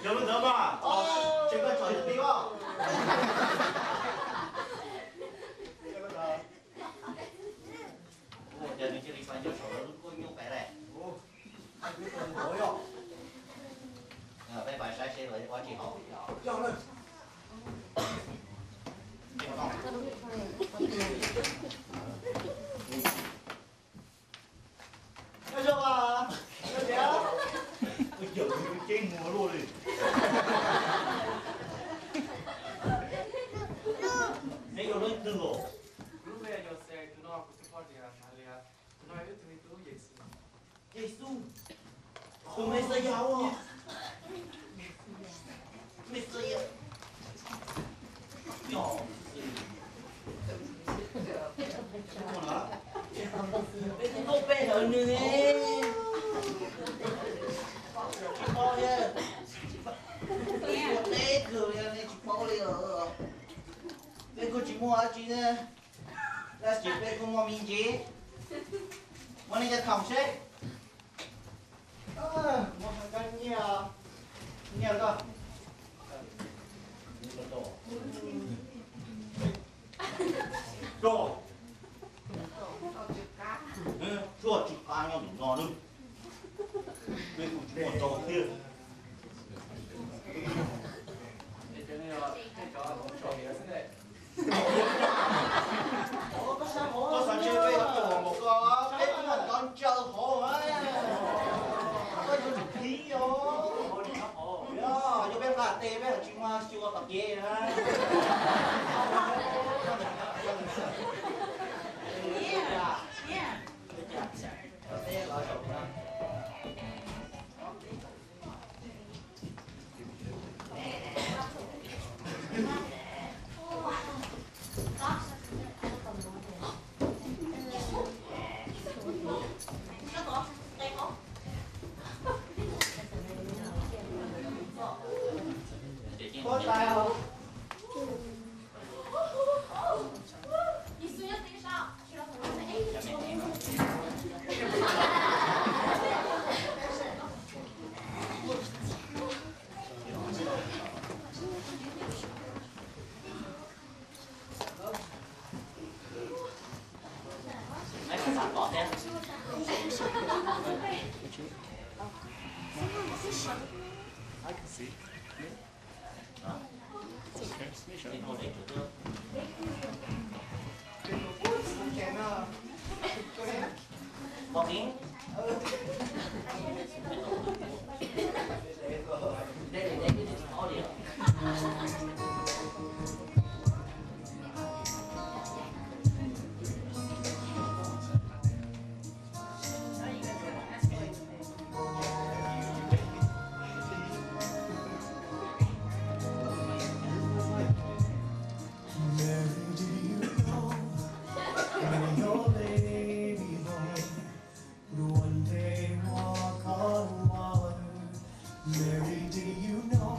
Yog lub ntawd mas, tsev koj tsom yog pib os. Ua cas nws cia li pais nco saum lub kub nyuj pem lawm. Peb pais saib seb lawv ua tsis haum. Yog tias, yog tias, ua cas kuv ceb muag luaj li. Neb yog leej twg los? Tus no kuv tus poj niam Malia, tus no yog wb tus me tub Yexus. Yexus, tus Mexiyas os. Mexiyas. Yog, peb kuj tuaj pe hawm nws ne. Tsis paub thiab. Ua teb kawg li, nej tsis paub li os. Peb kuj tsis muaj dab tsi ne, tab sis peb kuj muaj me ntsis. Muab nej cov khoom seb. Muab koj nyiaj, nyiaj koj. Rau, tshuaj tsis qab nyob ntawm no nawb. Peb kuj tsis muaj rau thiab. Koj xav ntshe peb yuav tuag npaum koj, peb twb muaj cov ntsaws hauv na. Koj yuav tsum khib os. Yog peb nqa tes peb tsis muaj xyuas tom kev na. Mary, do you know that your baby boy would one day walk on water? Mary, do you know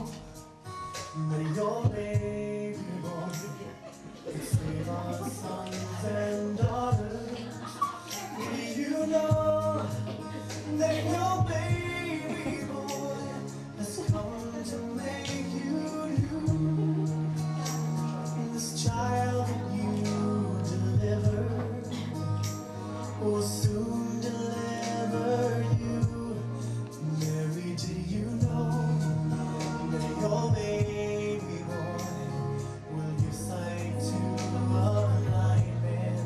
that your baby boy could save our sons and daughters? Do you know that your baby boy has come to make you new? This child that you delivered will soon deliver you. Mary, do you know that your baby boy will give sight to a blind man?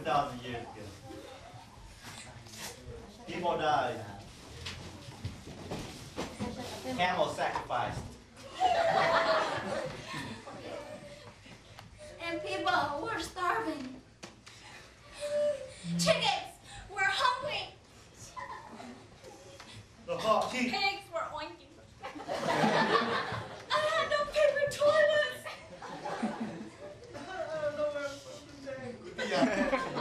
thousand years ago. People died. Camel sacrificed. And people were starving. Chickens were hungry. Pigs were oinking. I had no paper toilets. Kuv twb yog